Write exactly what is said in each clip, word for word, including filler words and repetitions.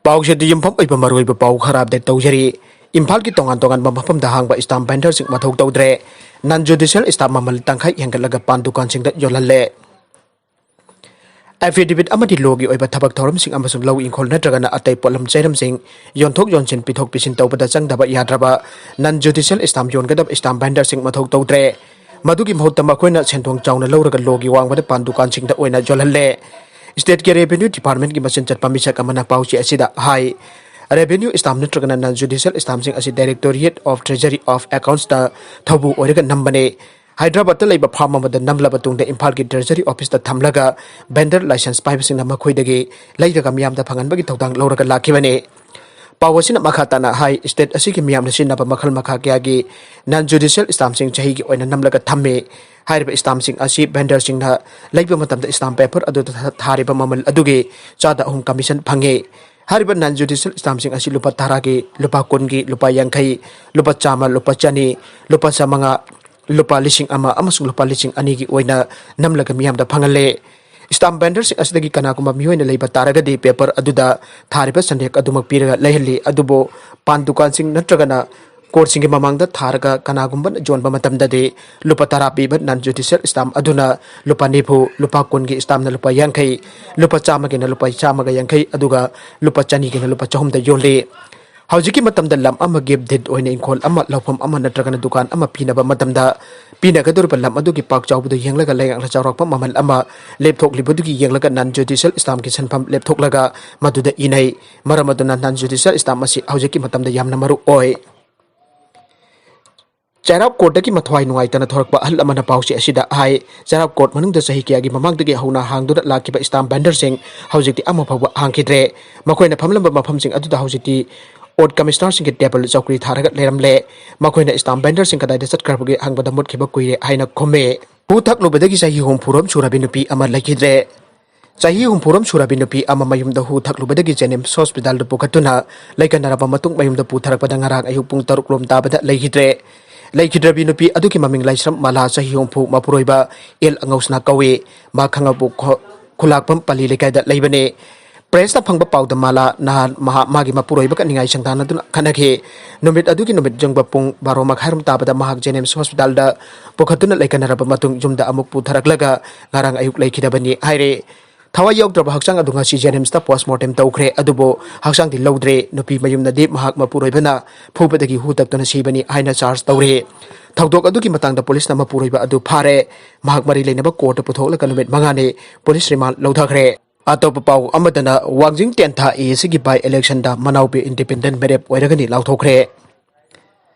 ꯄꯥꯎꯁꯦ ꯑꯗꯨ ꯌꯨꯝꯐꯝ ꯑꯣꯏꯕ ꯃꯔꯨꯑꯣꯏꯕ ꯄꯥꯎ ꯈꯔ ꯑꯞꯗꯦꯠ ꯇꯧꯖꯔꯤ꯫ ꯏꯝꯐꯥꯜꯒꯤ ꯇꯣꯉꯥꯟ ꯇꯣꯉꯥꯟꯕ ꯃꯐꯝꯗ ꯍꯥꯡꯕ ꯁ꯭ꯇꯥꯝ ꯚꯦꯟꯗꯔꯁꯤꯡ ꯃꯊꯧ ꯇꯧꯗ꯭ꯔꯦ꯫ ꯅꯟ ꯖꯨꯗꯤꯁꯤꯌꯦꯜ ꯁ꯭ꯇꯥꯝ ꯃꯃꯜ ꯇꯪꯈꯥꯏ ꯍꯦꯟꯒꯠꯂꯒ ꯄꯥꯟ ꯗꯨꯀꯥꯟꯁꯤꯡꯗ ꯌꯣꯜꯍꯜꯂꯦ꯫ ꯑꯦꯐꯤꯗꯦꯕꯤꯠ ꯑꯃꯗꯤ ꯂꯣꯒꯤ ꯑꯣꯏꯕ ꯊꯕꯛ ꯊꯧꯔꯝꯁꯤꯡ ꯑꯃꯁꯨꯡ ꯂꯧ ꯏꯪꯈꯣꯜ ꯅꯠꯇ꯭ꯔꯒꯅ ꯑꯇꯩ ꯄꯣꯠꯂꯝ ꯆꯩꯔꯝꯁꯤꯡ ꯌꯣꯟꯊꯣꯛ ꯌꯣꯟꯁꯤꯟ ꯄꯤꯊꯣꯛ ꯄꯤꯁꯤꯟ ꯇꯧꯕꯗ ꯆꯪꯗꯕ ꯌꯥꯗ꯭ꯔꯕ ꯅꯟ ꯖꯨꯗꯤꯁꯤꯌꯦꯜ ꯁ꯭ꯇꯥꯝ ꯌꯣꯟꯒꯗꯕ ꯁ꯭ꯇꯥꯝ ꯚꯦꯟꯗꯔꯁꯤꯡ ꯃꯊꯧ ꯇꯧꯗ꯭ꯔꯦ꯫ ꯃꯗꯨꯒꯤ ꯃꯍꯨꯠꯇ ꯃꯈꯣꯏꯅ ꯁꯦꯟꯗꯣꯡ ꯆꯥꯎꯅ ꯂꯧꯔꯒ ꯂꯣꯒꯤ ꯋꯥꯡꯃꯗ ꯄꯥꯟ ꯗꯨꯀꯥꯟꯁꯤꯡꯗ ꯑꯣꯏꯅ ꯌꯣꯜꯍꯜꯂꯦ꯫ ꯁ꯭ꯇꯦꯠꯀꯤ ꯔꯦꯚꯦꯅ꯭ꯌꯨ ꯗꯤꯄꯥꯔꯠꯃꯦꯟꯠꯀꯤ ꯃꯆꯤꯟ ꯆꯠꯄ ꯃꯤꯁꯛ ꯑꯃꯅ ꯄꯥꯎꯆꯦ ꯑꯁꯤꯗ ꯍꯥꯏ, ꯔꯦꯚꯦꯅ꯭ꯌꯨ ꯁ꯭ꯇꯥꯝ ꯅꯠꯇ꯭ꯔꯒꯅ ꯅꯟ ꯖꯨꯗꯤꯁꯤꯌꯦꯜ ꯁ꯭ꯇꯥꯝꯁꯤꯡ ꯑꯁꯤ ꯗꯥꯏꯔꯦꯛꯇꯣꯔꯦꯠ ꯑꯣꯐ ꯇ꯭ꯔꯦꯖꯔꯤ ꯑꯣꯐ ꯑꯦꯀꯥꯎꯟꯠꯁꯇ ꯊꯧꯕꯨ ꯑꯣꯏꯔꯒ ꯅꯝꯕꯅꯤ꯫ ꯍꯥꯏꯗ꯭ꯔꯕꯥꯗꯇ ꯂꯩꯕ ꯐꯥꯔꯝ ꯑꯃꯗ ꯅꯝꯂꯕ ꯇꯨꯡꯗ ꯏꯝꯐꯥꯜꯒꯤ ꯇ꯭ꯔꯦꯖꯔꯤ ꯑꯣꯐꯤꯁꯇ ꯊꯝꯂꯒ ꯚꯦꯟꯗꯔ ꯂꯥꯏꯁꯦꯟꯁ ꯄꯥꯏꯕꯁꯤꯡꯅ ꯃꯈꯣꯏꯗꯒꯤ ꯂꯩꯔꯒ ꯃꯤꯌꯥꯝꯗ ꯐꯪꯍꯟꯕꯒꯤ ꯊꯧꯗꯥꯡ ꯂꯧꯔꯒ ꯂꯥꯛꯈꯤꯕꯅꯤ꯫ ꯄꯥꯎ ꯑꯁꯤꯅ ꯃꯈꯥ ꯇꯥꯅ ꯍꯥꯏ, ꯁ꯭ꯇꯦꯠ ꯑꯁꯤꯒꯤ ꯃꯤꯌꯥꯝꯅ ꯁꯤꯖꯤꯟꯅꯕ ꯃꯈꯜ ꯃꯈꯥ ꯀꯌꯥꯒꯤ ꯅꯟ ꯖꯨꯗꯤꯁꯤꯌꯦꯜ ꯁ꯭ꯇꯥꯝꯁꯤꯡ ꯆꯍꯤꯒꯤ ꯑꯣꯏꯅ ꯅꯝꯂꯒ ꯊꯝꯃꯤ꯫ ꯍꯥꯏꯔꯤꯕ ꯁ꯭ꯇꯥꯝꯁꯤꯡ ꯑꯁꯤ ꯚꯦꯟꯗꯔꯁꯤꯡꯅ ꯂꯩꯕ ꯃꯇꯝꯗ ꯁ꯭ꯇꯥꯝ ꯄꯦꯄꯔ ꯑꯗꯨꯗ ꯊꯥ-, ꯊꯥꯔꯤꯕ ꯃꯃꯜ ꯑꯗꯨꯒꯤ ꯆꯥꯗ ꯑꯍꯨꯝ ꯀꯃꯤꯁꯟ ꯐꯪꯉꯤ꯫ ꯍꯥꯏꯔꯤꯕ ꯅꯟ ꯖꯨꯗꯤꯁꯤꯌꯦꯜ ꯁ꯭ꯇꯥꯝꯁꯤꯡ ꯑꯁꯤ ꯂꯨꯄꯥ ꯇꯔꯥꯒꯤ, ꯂꯨꯄꯥ ꯀꯨꯟꯒꯤ, ꯂꯨꯄꯥ ꯌꯥꯡꯈꯩ, ꯂꯨꯄꯥ ꯆꯥꯝꯃ, ꯂꯨꯄꯥ ꯆꯅꯤ, ꯂꯨꯄꯥ ꯆꯥꯃꯉꯥ, ꯂꯨꯄꯥ ꯂꯤꯁꯤꯡ ꯑꯃ ꯑꯃꯁꯨꯡ ꯂꯨꯄꯥ ꯂꯤꯁꯤꯡ ꯑꯅꯤꯒꯤ ꯑꯣꯏꯅ ꯅꯝꯂꯒ ꯃꯤꯌꯥꯝꯗ ꯐꯪꯍꯜꯂꯦ꯫ ꯁ꯭ꯇꯥꯝ ꯚꯦꯟꯗꯔꯁꯤꯡ ꯑꯁꯤꯗꯒꯤ ꯀꯅꯥꯒꯨꯝꯕ ꯃꯤꯑꯣꯏꯅ ꯂꯩꯕ ꯇꯥꯔꯒꯗꯤ ꯄꯦꯄꯔ ꯑꯗꯨꯗ ꯊꯥꯔꯤꯕ ꯁꯟꯗꯦꯛ ꯑꯗꯨꯃꯛ ꯄꯤꯔꯒ ꯂꯩꯍꯜꯂꯤ꯫ ꯑꯗꯨꯕꯨ ꯄꯥꯟ ꯗꯨꯀꯥꯟꯁꯤꯡ ꯅꯠꯇ꯭ꯔꯒꯅ ꯀꯣꯔꯠꯁꯤꯡꯒꯤ ꯃꯃꯥꯡꯗ ꯊꯥꯔꯒ ꯀꯅꯥꯒꯨꯝꯕꯅ ꯌꯣꯟꯕ ꯃꯇꯝꯗꯗꯤ ꯂꯨꯄꯥ ꯇꯔꯥ ꯄꯤꯕ ꯅꯟ ꯖꯨꯗꯤꯁꯤꯌꯦꯜ ꯁ꯭ꯇꯥꯝ ꯑꯗꯨꯅ ꯂꯨꯄꯥ ꯅꯤꯐꯨ, ꯂꯨꯄꯥ ꯀꯨꯟꯒꯤ ꯁ꯭ꯇꯥꯝꯅ ꯂꯨꯄꯥ ꯌꯥꯡꯈꯩ, ꯂꯨꯄꯥ ꯆꯥꯝꯃꯒꯤꯅ ꯂꯨꯄꯥ ꯆꯥꯝꯃꯒ ꯌꯥꯡꯈꯩ, ꯑꯗꯨꯒ ꯂꯨꯄꯥ ꯆꯅꯤꯒꯤꯅ ꯂꯨꯄꯥ ꯆꯍꯨꯝꯗ ꯌꯣꯜꯂꯤ꯫ ꯍꯧꯖꯤꯛꯀꯤ ꯃꯇꯝꯗ ꯂꯝ ꯑꯃ ꯒꯤꯐ ꯗꯤꯗ ꯑꯣꯏꯅ ꯏꯪꯈꯣꯜ ꯑꯃ, ꯂꯧꯐꯝ ꯑꯃ ꯅꯠꯇ꯭ꯔꯒꯅ ꯗꯨꯀꯥꯟ ꯑꯃ ꯄꯤꯅꯕ ꯃꯇꯝꯗ ꯄꯤꯅꯒꯗꯧꯔꯤꯕ ꯂꯝ ꯑꯗꯨꯒꯤ ꯄꯥꯛ ꯆꯥꯎꯕꯗꯨ ꯌꯦꯡꯂꯒ ꯂꯩꯉꯥꯛꯅ ꯆꯥꯎꯔꯥꯛꯄ ꯃꯃꯜ ꯑꯃ ꯂꯦꯞꯊꯣꯛꯂꯤꯕꯗꯨꯒꯤ ꯌꯦꯡꯂꯒ ꯅꯟ ꯖꯨꯗꯤꯁꯤꯌꯦꯜ ꯁ꯭ꯇꯥꯝꯒꯤ ꯁꯦꯟꯐꯝ ꯂꯦꯞꯊꯣꯛꯂꯒ ꯃꯗꯨꯗ ꯏꯅꯩ꯫ ꯃꯔꯝ ꯑꯗꯨꯅ ꯅꯟ ꯖꯨꯗꯤꯁꯤꯌꯦꯜ ꯁ꯭ꯇꯥꯝ ꯑꯁꯤ ꯍꯧꯖꯤꯛꯀꯤ ꯃꯇꯝꯗ ꯌꯥꯝꯅ ꯃꯔꯨ ꯑꯣꯏ꯫ ꯆꯩꯔꯥꯎ ꯀꯣꯔꯠꯇꯒꯤ ꯃꯊ꯭ꯋꯥꯏ ꯅꯨꯡꯉꯥꯏꯇꯅ ꯊꯣꯔꯛꯄ ꯑꯍꯜ ꯑꯃꯅ ꯄꯥꯎꯆꯦ ꯑꯁꯤꯗ ꯍꯥꯏ, ꯆꯩꯔꯥꯎ ꯀꯣꯔꯠ ꯃꯅꯨꯡꯗ ꯆꯍꯤ ꯀꯌꯥꯒꯤ ꯃꯃꯥꯡꯗꯒꯤ ꯍꯧꯅ ꯍꯥꯡꯗꯨꯅ ꯂꯥꯛꯈꯤꯕ ꯁ꯭ꯇꯥꯝ ꯚꯦꯟꯗꯔꯁꯤꯡ ꯍꯧꯖꯤꯛꯇꯤ ꯑꯃ ꯐꯥꯎꯕ ꯍꯥꯡꯈꯤꯗ꯭ꯔꯦ꯫ ꯃꯈꯣꯏꯅ ꯐꯝꯂꯝꯕ ꯃꯐꯝꯁꯤꯡ ꯑꯗꯨꯗ ꯍꯧꯖꯤꯛꯇꯤ ꯑꯣꯠ ꯀꯃꯤꯁꯅꯔꯁꯤꯡꯒꯤ ꯇꯦꯕꯜ ꯆꯧꯀ꯭ꯔꯤ ꯊꯥꯔꯒ ꯂꯩꯔꯝꯂꯦ꯫ ꯃꯈꯣꯏꯅ ꯁ꯭ꯇꯥꯝ ꯚꯦꯟꯗꯔꯁꯤꯡ ꯀꯗꯥꯏꯗ ꯆꯠꯈ꯭ꯔꯕꯒꯦ ꯍꯪꯕꯗ ꯃꯨꯠꯈꯤꯕ ꯀꯨꯏꯔꯦ ꯍꯥꯏꯅ ꯈꯨꯝꯃꯦ꯫ ꯍꯨ ꯊꯛꯂꯨꯕꯗꯒꯤ ꯆꯍꯤ ꯍꯨꯝꯐꯨꯔꯣꯝ ꯁꯨꯔꯕꯤ ꯅꯨꯄꯤ ꯑꯃ ꯂꯩꯈꯤꯗ꯭ꯔꯦ꯫ ꯆꯍꯤ ꯍꯨꯝꯐꯨꯔꯣꯝ ꯁꯨꯔꯕꯤ ꯅꯨꯄꯤ ꯑꯃ ꯃꯌꯨꯝꯗ ꯍꯨ ꯊꯛꯂꯨꯕꯗꯒꯤ ꯖꯦꯅꯤꯝꯁ ꯍꯣꯁꯄꯤꯇꯥꯜꯗ ꯄꯨꯈꯠꯇꯨꯅ ꯂꯩꯀꯟꯅꯔꯕ ꯃꯇꯨꯡ ꯃꯌꯨꯝꯗ ꯄꯨꯊꯔꯛꯄꯗ ꯉꯔꯥꯡ ꯑꯌꯨꯛ ꯄꯨꯡ ꯇꯔꯨꯛ ꯂꯣꯝ ꯇꯥꯕꯗ ꯂꯩꯈꯤꯗ꯭ꯔꯦ꯫ ꯂꯩꯈꯤꯗ꯭ꯔꯕꯤ ꯅꯨꯄꯤ ꯑꯗꯨꯒꯤ ꯃꯃꯤꯡ ꯂꯥꯏꯁ꯭ꯔꯝ ꯃꯂꯥ, ꯆꯍꯤ ꯍꯨꯝꯐꯨ, ꯃꯄꯨꯔꯣꯏꯕ ꯑꯦꯜ ꯑꯉꯧꯁꯅꯥ ꯀꯧꯏ꯫ ꯃꯥ ꯈꯥꯡꯉꯕꯣꯛ ꯈꯣ-, ꯈꯨꯂꯥꯛꯄꯝ ꯄꯜꯂꯤ ꯂꯩꯀꯥꯏꯗ ꯂꯩꯕꯅꯤ꯫ ꯄ꯭ꯔꯦꯁꯅ ꯐꯪꯕ ꯄꯥꯎꯗ ꯃꯥꯂꯥ ꯅꯍꯥꯟ ꯃꯍꯥꯛ ꯃꯥꯒꯤ ꯃꯄꯨꯔꯣꯏꯕꯒ ꯅꯤꯡꯉꯥꯏ ꯁꯪꯗꯥꯟꯅꯗꯨꯅ ꯈꯠꯅꯈꯤ꯫ ꯅꯨꯃꯤꯠ ꯑꯗꯨꯒꯤ ꯅꯨꯃꯤꯠ ꯌꯨꯡꯕ ꯄꯨꯡ ꯕꯥꯔꯣ ꯃꯈꯥꯏꯔꯣꯝ ꯇꯥꯕꯗ ꯃꯍꯥꯛ ꯖꯦꯅꯤꯝꯁ ꯍꯣꯁꯄꯤꯇꯥꯜꯗ ꯄꯨꯈꯠꯇꯨꯅ ꯂꯩꯈꯠꯅꯔꯕ ꯃꯇꯨꯡ ꯌꯨꯝꯗ ꯑꯃꯨꯛ ꯄꯨꯊꯔꯛꯂꯒ ꯉꯔꯥꯡ ꯑꯌꯨꯛ ꯂꯩꯈꯤꯗꯕꯅꯤ ꯍꯥꯏꯔꯦ꯫ ꯊꯋꯥꯏ ꯌꯥꯎꯗ꯭ꯔꯕ ꯍꯛꯆꯥꯡ ꯑꯗꯨ ꯉꯁꯤ ꯖꯦꯅꯤꯝꯁꯇ ꯄꯣꯁꯃꯣꯔꯇꯦꯝ ꯇꯧꯈ꯭ꯔꯦ, ꯑꯗꯨꯕꯨ ꯍꯛꯆꯥꯡꯗꯤ ꯂꯧꯗ꯭ꯔꯦ꯫ ꯅꯨꯄꯤ ꯃꯌꯨꯝꯅꯗꯤ ꯃꯍꯥꯛ ꯃꯄꯨꯔꯣꯏꯕꯅ ꯐꯨꯕꯗꯒꯤ ꯍꯨ ꯇꯛꯇꯨꯅ ꯁꯤꯕꯅꯤ ꯍꯥꯏꯅ ꯆꯥꯔꯖ ꯇꯧꯔꯦ꯫ ꯊꯧꯗꯣꯛ ꯑꯗꯨꯒꯤ ꯃꯇꯥꯡꯗ ꯄꯨꯂꯤꯁꯅ ꯃꯄꯨꯔꯣꯏꯕ ꯑꯗꯨ ꯐꯥꯔꯦ꯫ ꯃꯍꯥꯛ ꯃꯔꯤ ꯂꯩꯅꯕ ꯀꯣꯔꯠꯇ ꯄꯨꯊꯣꯛꯂꯒ ꯅꯨꯃꯤꯠ ꯃꯉꯥꯅꯤ ꯄꯨꯂꯤꯁ ꯔꯤꯃꯥꯟ ꯂꯧꯊꯈ꯭ꯔꯦ꯫ ꯑꯇꯣꯞꯄ ꯄꯥꯎ ꯑꯃꯗꯅ, ꯋꯥꯡꯖꯤꯡ ꯇꯦꯟꯊꯥ ꯑꯦ ꯑꯦꯁꯤꯒꯤ ꯕꯥꯏ ꯏꯂꯦꯛꯁꯟꯗ ꯃꯅꯥꯎꯄꯤ ꯏꯟꯗꯤꯄꯦꯟꯗꯦꯟ ꯃꯤꯔꯦꯞ ꯑꯣꯏꯔꯒꯅꯤ ꯂꯥꯎꯊꯣꯛꯈ꯭ꯔꯦ꯫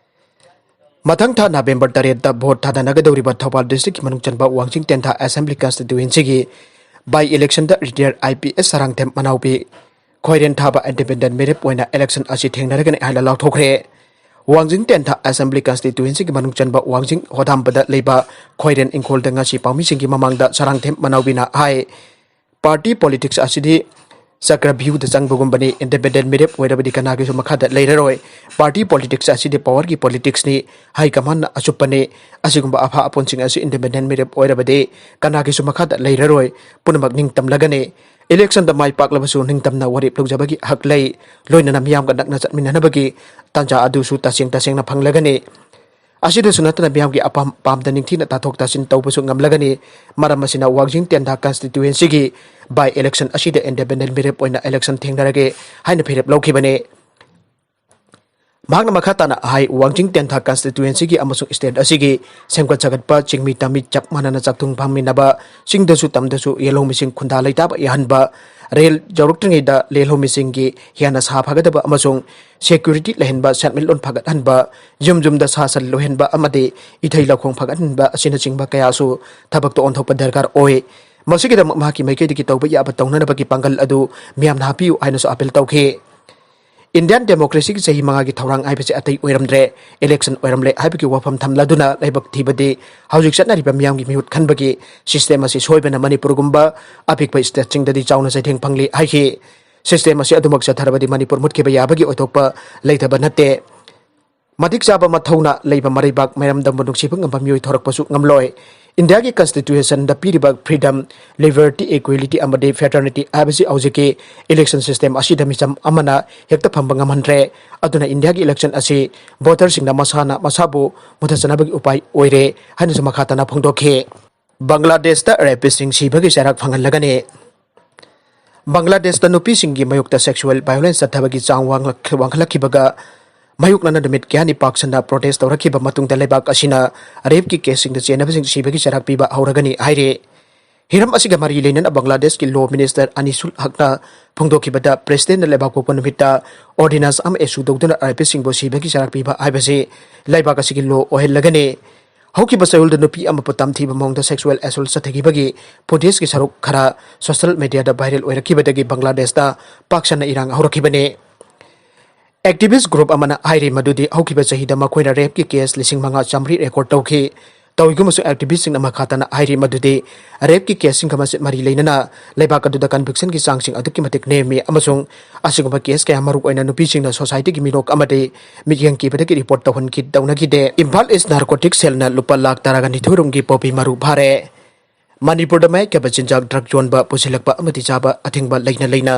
ꯃꯊꯪ ꯊꯥ ꯅꯕꯦꯝꯕꯔ ꯇꯔꯦꯠꯇ ꯚꯣꯠ ꯊꯥꯗꯅꯒꯗꯧꯔꯤꯕ ꯊꯧꯕꯥꯜ ꯗꯤꯁꯇ꯭ꯔꯤꯛꯀꯤ ꯃꯅꯨꯡ ꯆꯟꯕ ꯋꯥꯡꯖꯤꯡ ꯇꯦꯟꯊꯥ assembly ꯀꯟꯁꯇꯤꯇ꯭ꯋꯦꯟꯁꯤꯒꯤ by ꯏꯂꯦꯛꯁꯟꯗ retire I P S Sarangthem ꯃꯅꯥꯎꯄꯤ ꯈꯣꯏꯔꯦꯟ ꯊꯥꯕ ꯏꯟꯗꯤꯄꯦꯟꯗꯦꯟ ꯃꯤꯔꯦꯞ ꯑꯣꯏꯅ ꯏꯂꯦꯛꯁꯟ ꯑꯁꯤ ꯊꯦꯡꯅꯔꯒꯅꯤ ꯍꯥꯏꯅ ꯂꯥꯎꯊꯣꯛꯈ꯭ꯔꯦ꯫ ꯋꯥꯡꯖꯤꯡ ꯇꯦꯟꯊꯥ ꯑꯦꯁꯦꯝꯕ꯭ꯂꯤ ꯀꯟꯁꯇꯤꯇ꯭ꯋꯦꯟꯁꯤꯒꯤ ꯃꯅꯨꯡ ꯆꯟꯕ ꯋꯥꯡꯖꯤꯡ ꯍꯣꯗꯥꯝꯕꯗ ꯂꯩꯕ ꯈꯣꯏꯔꯦꯟ ꯏꯪꯈꯣꯜꯗ ꯉꯁꯤ ꯄꯥꯎꯃꯤꯁꯤꯡꯒꯤ ꯃꯃꯥꯡꯗ ꯁꯔꯥꯡꯊꯦꯝ ꯃꯅꯥꯎꯕꯤꯅ ꯍꯥꯏ, ꯄꯥꯔꯇꯤ ꯄꯣꯂꯤꯇꯤꯛꯁ ꯑꯁꯤꯗꯤ ꯆꯀ꯭ꯔꯚ꯭ꯌꯨꯍꯗ ꯆꯪꯕꯒꯨꯝꯕꯅꯤ꯫ ꯏꯟꯗꯤꯄꯦꯟꯗꯦꯟ ꯃꯤꯔꯦꯞ ꯑꯣꯏꯔꯕꯗꯤ ꯀꯅꯥꯒꯤꯁꯨ ꯃꯈꯥꯗ ꯂꯩꯔꯔꯣꯏ꯫ ꯄꯥꯔꯇꯤ ꯄꯣꯂꯤꯇꯤꯛꯁ ꯑꯁꯤꯗꯤ ꯄꯋꯥꯔꯒꯤ ꯄꯣꯂꯤꯇꯤꯛꯁꯅꯤ꯫ ꯍꯥꯏ ꯀꯃꯥꯟꯅ ꯑꯆꯨꯞꯄꯅꯤ꯫ ꯑꯁꯤꯒꯨꯝꯕ ꯑꯐꯥ ꯑꯄꯣꯟꯁꯤꯡ ꯑꯁꯤ ꯏꯟꯗꯤꯄꯦꯟꯗꯦꯟ ꯃꯤꯔꯦꯞ ꯑꯣꯏꯔꯕꯗꯤ ꯀꯅꯥꯒꯤꯁꯨ ꯃꯈꯥꯗ ꯂꯩꯔꯔꯣꯏ꯫ ꯄꯨꯝꯅꯃꯛ ꯅꯤꯡꯇꯝꯂꯒꯅꯤ꯫ ꯏꯂꯦꯛꯁꯟꯗ ꯃꯥꯏ ꯄꯥꯛꯂꯕꯁꯨ ꯅꯤꯡꯇꯝꯅ ꯋꯥꯔꯦꯞ ꯂꯧꯖꯕꯒꯤ ꯍꯛ ꯂꯩ꯫ ꯂꯣꯏꯅꯅ ꯃꯤꯌꯥꯝꯒ ꯅꯛꯅ ꯆꯠꯃꯤꯟꯅꯅꯕꯒꯤ ꯇꯥꯟꯖꯥ ꯑꯗꯨꯁꯨ ꯇꯁꯦꯡ ꯇꯁꯦꯡꯅ ꯐꯪꯂꯒꯅꯤ꯫ ꯑꯁꯤꯗꯁꯨ ꯅꯠꯇꯅ ꯃꯤꯌꯥꯝꯒꯤ ꯑꯄꯥꯝ ꯄꯥꯝꯗ ꯅꯤꯡꯊꯤꯅ ꯇꯥꯊꯣꯛ ꯇꯥꯁꯤꯟ ꯇꯧꯕꯁꯨ ꯉꯝꯂꯒꯅꯤ꯫ ꯃꯔꯝ ꯑꯁꯤꯅ ꯋꯥꯡꯖꯤꯡ ꯇꯦꯟꯊꯥ ꯀꯟꯁꯇꯤꯇ꯭ꯋꯦꯟꯁꯤꯒꯤ ꯕꯥꯏ ꯏꯂꯦꯛꯁꯟ ꯑꯁꯤꯗ ꯏꯟꯗꯤꯄꯦꯟꯗꯦꯟ ꯃꯤꯔꯦꯞ ꯑꯣꯏꯅ ꯏꯂꯦꯛꯁꯟ ꯊꯦꯡꯅꯔꯒꯦ ꯍꯥꯏꯅ ꯐꯤꯔꯦꯞ ꯂꯧꯈꯤꯕꯅꯤ꯫ ꯃꯍꯥꯛꯅ ꯃꯈꯥ ꯇꯥꯅ ꯍꯥꯏ, ꯋꯥꯡꯖꯤꯡ ꯇꯦꯟꯊꯥ ꯀꯟꯁꯇꯤꯇ꯭ꯋꯦꯟꯁꯤꯒꯤ ꯑꯃꯁꯨꯡ ꯁ꯭ꯇꯦꯠ ꯑꯁꯤꯒꯤ ꯁꯦꯝꯒꯠ ꯁꯥꯒꯠꯄ ꯆꯤꯡꯃꯤ ꯇꯝꯃꯤ ꯆꯞ ꯃꯥꯟꯅꯅ ꯆꯥꯛꯊꯨꯡ ꯐꯝꯃꯤꯟꯅꯕ, ꯆꯤꯡꯗꯁꯨ ꯇꯝꯗꯁꯨ ꯌꯦꯜꯍꯧꯃꯤꯁꯤꯡ ꯈꯨꯟꯗꯥ ꯂꯩꯇꯥꯕ ꯌꯥꯍꯟꯕ, ꯔꯦꯜ ꯌꯧꯔꯛꯇ꯭ꯔꯤꯉꯩꯗ ꯌꯦꯜꯍꯧꯃꯤꯁꯤꯡꯒꯤ ꯍꯦꯟꯅ ꯁꯥ ꯐꯒꯗꯕ ꯑꯃꯁꯨꯡ ꯁꯦꯀ꯭ꯌꯨꯔꯤꯇꯤ ꯂꯩꯍꯟꯕ, ꯁꯦꯟꯃꯤꯠꯂꯣꯟ ꯐꯒꯠꯍꯟꯕ, ꯌꯨꯝ ꯌꯨꯝꯗ ꯁꯥ ꯁꯟ ꯂꯣꯏꯍꯟꯕ ꯑꯃꯗꯤ ꯏꯊꯩ ꯂꯧꯈꯣꯡ ꯐꯒꯠꯍꯟꯕ ꯑꯁꯤꯅꯆꯤꯡꯕ ꯀꯌꯥꯁꯨ ꯊꯕꯛꯇ ꯑꯣꯟꯊꯣꯛꯄ ꯗꯔꯀꯥꯔ ꯑꯣꯏ꯫ ꯃꯁꯤꯒꯤꯗꯃꯛ ꯃꯍꯥꯛꯀꯤ ꯃꯥꯏꯀꯩꯗꯒꯤ ꯇꯧꯕ ꯌꯥꯕ ꯇꯧꯅꯅꯕꯒꯤ ꯄꯥꯡꯒꯜ ꯑꯗꯨ ꯃꯤꯌꯥꯝꯅ ꯍꯥꯞꯄꯤꯌꯨ ꯍꯥꯏꯅꯁꯨ ꯑꯄꯤꯜ ꯇꯧꯈꯤ꯫ ꯏꯟꯗꯤꯌꯥꯟ ꯗꯦꯃꯣꯀ꯭ꯔꯦꯁꯤꯒꯤ ꯆꯍꯤ ꯃꯉꯥꯒꯤ ꯊꯧꯔꯥꯡ ꯍꯥꯏꯕꯁꯤ ꯑꯇꯩ ꯑꯣꯏꯔꯝꯗ꯭ꯔꯦ, ꯏꯂꯦꯛꯁꯟ ꯑꯣꯏꯔꯝꯂꯦ ꯍꯥꯏꯕꯒꯤ ꯋꯥꯐꯝ ꯊꯝꯂꯗꯨꯅ ꯂꯥꯏꯕꯛ ꯊꯤꯕꯗꯤ ꯍꯧꯖꯤꯛ ꯆꯠꯅꯔꯤꯕ ꯃꯤꯌꯥꯝꯒꯤ ꯃꯤꯍꯨꯠ ꯈꯟꯕꯒꯤ ꯁꯤꯁꯇꯦꯝ ꯑꯁꯤ ꯁꯣꯏꯕꯅ ꯃꯅꯤꯄꯨꯔꯒꯨꯝꯕ ꯑꯄꯤꯛꯄ ꯁ꯭ꯇꯦꯠꯁꯤꯡꯗꯗꯤ ꯆꯥꯎꯅ ꯆꯩꯊꯦꯡ ꯐꯪꯂꯤ ꯍꯥꯏꯈꯤ꯫ ꯁꯤꯁꯇꯦꯝ ꯑꯁꯤ ꯑꯗꯨꯃꯛ ꯆꯠꯊꯔꯕꯗꯤ ꯃꯅꯤꯄꯨꯔ ꯃꯨꯠꯈꯤꯕ ꯌꯥꯕꯒꯤ ꯑꯣꯏꯊꯣꯛꯄ ꯂꯩꯇꯕ ꯅꯠꯇꯦ꯫ ꯃꯇꯤꯛ ꯆꯥꯕ ꯃꯊꯧꯅ ꯂꯩꯕ ꯃꯔꯩꯕꯥꯛ ꯃꯩꯔꯝꯗꯝꯕꯨ ꯅꯨꯡꯁꯤꯕ ꯉꯝꯕ ꯃꯤꯑꯣꯏ ꯊꯣꯔꯛꯄꯁꯨ ꯉꯝꯂꯣꯏ꯫ ꯏꯟꯗꯤꯌꯥꯒꯤ ꯀꯟꯁꯇꯤꯇ꯭ꯌꯨꯁꯟꯗ ꯄꯤꯔꯤꯕ freedom, liberty, equality ꯑꯃꯗꯤ fraternity ꯍꯥꯏꯕꯁꯤ ꯍꯧꯖꯤꯛꯀꯤ election system ꯑꯁꯤꯗ ꯃꯤꯆꯝ ꯑꯃꯅ ꯍꯦꯛꯇ ꯐꯪꯕ ꯉꯝꯍꯟꯗ꯭ꯔꯦ꯫ ꯑꯗꯨꯅ ꯏꯟꯗꯤꯌꯥꯒꯤ election ꯑꯁꯤ voterꯁꯤꯡꯅ ꯃꯁꯥꯅ ꯃꯁꯥꯕꯨ ꯃꯨꯊꯠꯆꯅꯕꯒꯤ ꯎꯄꯥꯏ ꯑꯣꯏꯔꯦ ꯍꯥꯏꯅꯁꯨ ꯃꯈꯥ ꯇꯥꯅ ꯐꯣꯡꯗꯣꯛꯈꯤ꯫ ꯕꯪꯒ꯭ꯂꯥꯗꯦꯁꯇ rapistꯁꯤꯡ ꯁꯤꯕꯒꯤ ꯆꯩꯔꯥꯛ ꯐꯪꯍꯜꯂꯒꯅꯤ꯫ ꯕꯪꯒ꯭ꯂꯥꯗꯦꯁꯇ ꯅꯨꯄꯤꯁꯤꯡꯒꯤ ꯃꯥꯌꯣꯛꯇ sexual violence ꯆꯠꯊꯕꯒꯤ ꯆꯥꯡ ꯋꯥꯡꯂꯛ-, ꯋꯥꯡꯈꯠꯂꯛꯈꯤꯕꯒ ꯃꯥꯌꯣꯛꯅꯅ ꯅꯨꯃꯤꯠ ꯀꯌꯥꯅꯤ ꯄꯥꯛ ꯁꯟꯅ protest ꯇꯧꯔꯛꯈꯤꯕ ꯃꯇꯨꯡꯗ ꯂꯩꯕꯥꯛ ꯑꯁꯤꯅ rapeꯀꯤ caseꯁꯤꯡꯗ ꯆꯦꯟꯅꯕꯁꯤꯡ ꯁꯤꯕꯒꯤ ꯆꯩꯔꯥꯛ ꯄꯤꯕ ꯍꯧꯔꯒꯅꯤ ꯍꯥꯏꯔꯤ꯫ ꯍꯤꯔꯝ ꯑꯁꯤꯒ ꯃꯔꯤ ꯂꯩꯅꯅ ꯕꯪꯒ꯭ꯂꯥꯗꯦꯁꯀꯤ law minister ꯑꯅꯤꯁꯨꯜ ꯍꯛꯅ ꯐꯣꯡꯗꯣꯛꯈꯤꯕꯗ presidentꯅ ꯂꯩꯕꯥꯛ ꯄꯣꯛꯄ ꯅꯨꯃꯤꯠꯇ ordinance ꯑꯃ issue ꯇꯧꯗꯨꯅ rapistꯁꯤꯡꯕꯨ ꯁꯤꯕꯒꯤ ꯆꯩꯔꯥꯛ ꯄꯤꯕ ꯍꯥꯏꯕꯁꯤ ꯂꯩꯕꯥꯛ ꯑꯁꯤꯒꯤ law ꯑꯣꯏꯍꯜꯂꯒꯅꯤ꯫ ꯍꯧꯈꯤꯕ ꯆꯌꯣꯜꯗ ꯅꯨꯄꯤ ꯑꯃꯕꯨ ꯇꯝꯊꯤꯕ ꯃꯑꯣꯡꯗ sexual assault ꯆꯠꯊꯈꯤꯕꯒꯤ footageꯀꯤ ꯁꯔꯨꯛ ꯈꯔ social mediaꯗ viral ꯑꯣꯏꯔꯛꯈꯤꯕꯗꯒꯤ ꯕꯪꯒ꯭ꯂꯥꯗꯦꯁꯇ ꯄꯥꯛ ꯁꯟꯅ ꯏꯔꯥꯡ ꯍꯧꯔꯛꯈꯤꯕꯅꯤ꯫ Activist group ꯑꯃꯅ ꯍꯥꯏꯔꯤ ꯃꯗꯨꯗꯤ ꯍꯧꯈꯤꯕ ꯆꯍꯤꯗ ꯃꯈꯣꯏꯅ rapeꯀꯤ case ꯂꯤꯁꯤꯡ ꯃꯉꯥ ꯆꯥꯃꯔꯤ record ꯇꯧꯈꯤ꯫ ꯇꯧꯏꯒꯨꯝꯕꯁꯨ activistꯁꯤꯡꯅ ꯃꯈꯥ ꯇꯥꯅ ꯍꯥꯏꯔꯤ ꯃꯗꯨꯗꯤ rapeꯀꯤ caseꯁꯤꯡꯒ ꯃꯁꯤ ꯃꯔꯤ ꯂꯩꯅꯅ ꯂꯩꯕꯥꯛ ꯑꯗꯨꯗ convictionꯒꯤ ꯆꯥꯡꯁꯤꯡ ꯑꯗꯨꯛꯀꯤ ꯃꯇꯤꯛ ꯅꯦꯝꯃꯤ ꯑꯃꯁꯨꯡ ꯑꯁꯤꯒꯨꯝꯕ case ꯀꯌꯥ ꯃꯔꯨ ꯑꯣꯏꯅ ꯅꯨꯄꯤꯁꯤꯡꯅ societyꯒꯤ ꯃꯤꯅꯣꯛ ꯑꯃꯗꯤ ꯃꯤꯠꯌꯦꯡ ꯀꯤꯕꯗꯒꯤ report ꯇꯧꯍꯟꯈꯤ-, ꯇꯧꯅꯈꯤꯗꯦ꯫ ꯏꯝꯐꯥꯜ East Narcotics Cellꯅ ꯂꯨꯄꯥ ꯂꯥꯈ ꯇꯔꯥꯒ ꯅꯤꯊꯣꯏ ꯔꯣꯝꯒꯤ poppy ꯃꯔꯨ ꯐꯥꯔꯦ꯫ ꯃꯅꯤꯄꯨꯔꯗ ꯃꯌꯦꯛ ꯀꯌꯥꯕ ꯆꯤꯟꯖꯥꯛ drug ꯌꯣꯟꯕ, ꯄꯨꯁꯤꯜꯂꯛꯄ ꯑꯃꯗꯤ ꯆꯥꯕ ꯑꯊꯤꯡꯕ ꯂꯩꯅ ꯂꯩꯅ